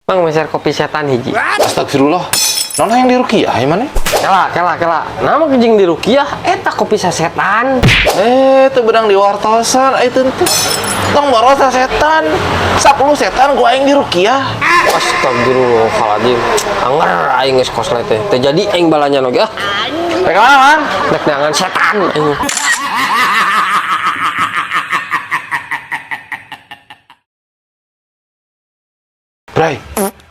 Mang, meser kopi setan hiji. Astagfirullah. Naon yang dirukiah ya mana? Kela, kela, kela. Nama kejing di rukiah, eta kopi sasetan. Eh, itu bedang di wartosan, itu teh. Tong barosa setan. 10 setan gua aing dirukiah. Astagfirullahaladzim. Anger aing geus koslet teh. Teu jadi aing balanya oge ah. Rek mana, Mang? Rek neangan setan aing. Bray,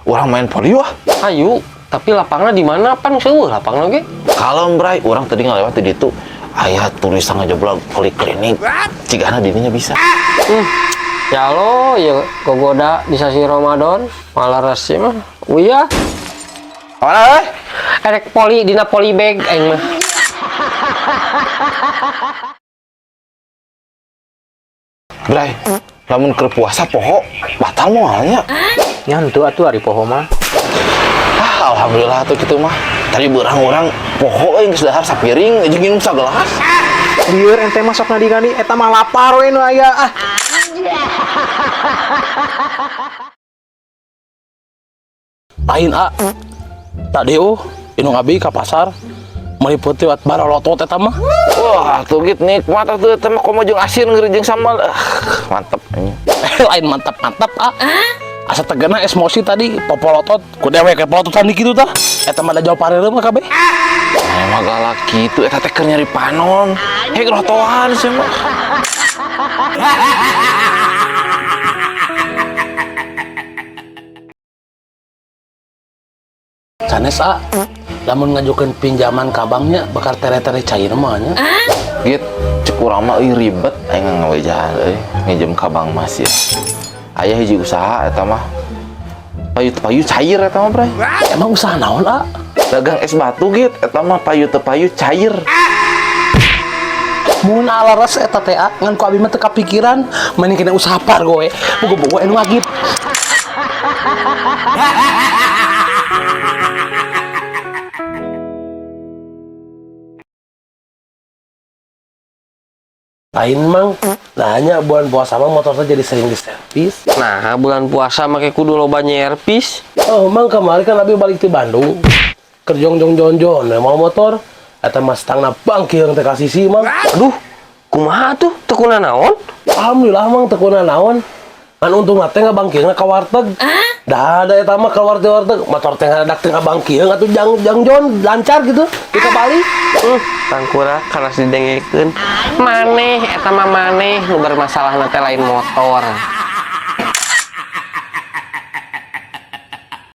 urang main voli ah. Ayo, tapi lapangna di mana pan seueuh lapangna oge? Kalem, Bray, urang tadi ngalewat di ditu. Aya tulisan ngajeblak poliklinik. Cigana dirinya bisa. Ya lo, ya gogoda di sasi Ramadan, malah resi mah. Uya, Mana, euy? Erek poli dina poli bag aing mah. Bray, lamun keur puasa poho batal moal nya. Nyantu atuh ari poho mah. Ah, alhamdulillah tuh gitu mah. Tadi beurang urang poho euy geus dahar sapiring jeung minum sagelas. Lieur ente mah sok ngadi-ngadi eta mah lapar we nu aya ah. Lain a tadi oh indung abi ka pasar meuli peuti wat barolotot eta mah. Wah, tuh gitu nikmat atuh eta mah komo jeung asin ngeri jeung sambal. Ah, mantep anjing. Lain mantap-mantap a. Asa tegena emosi tadi popolotot ku dewek ke polototan di kitu tah. Eta mah da jauh pareureuh mah kabeh. Emang galak gitu eta teh keur nyari panon. Hei rotoan sih mah. Sanes a lamun ngajukeun pinjaman ka banknya bakal tere-tere cair mah nya. Git, cek urang mah euy ribet aing ngawejahan euy nginjem ka bank mas ya. Aya hiji usaha eta mah. Payu teu payu cair eta mah, Bray. Emang usaha naon a? Dagang es batu git, eta mah payu teu payu cair. Mun alaras eta teh a ngan ku abi mah teu kapikiran mending kena usaha pargo we. Bogo-bogo anu ngagip. Lain mang, nanya bulan puasa mah motornya jadi sering diservis. Nah, bulan puasa make kudu loba nyerpis. Oh, mang kemarin kan abi balik di Bandung. Kerjong jong jon jon, mau motor. Eta mas tangna bangkieung teh ka sisi mang. Aduh, kumaha tuh? Teu kuna naon? Alhamdulillah mang teu kuna naon. Ngan untung teh ngabangkieungna ka warteg. Dah ada eta mah ka warteg-warteg, motor teh ngadadak teh ngabangkieung atuh jang jang jon lancar gitu di ka Bali. Tangkura karas didengekeun. Maneh eta mah maneh nu bermasalahna teh lain motor.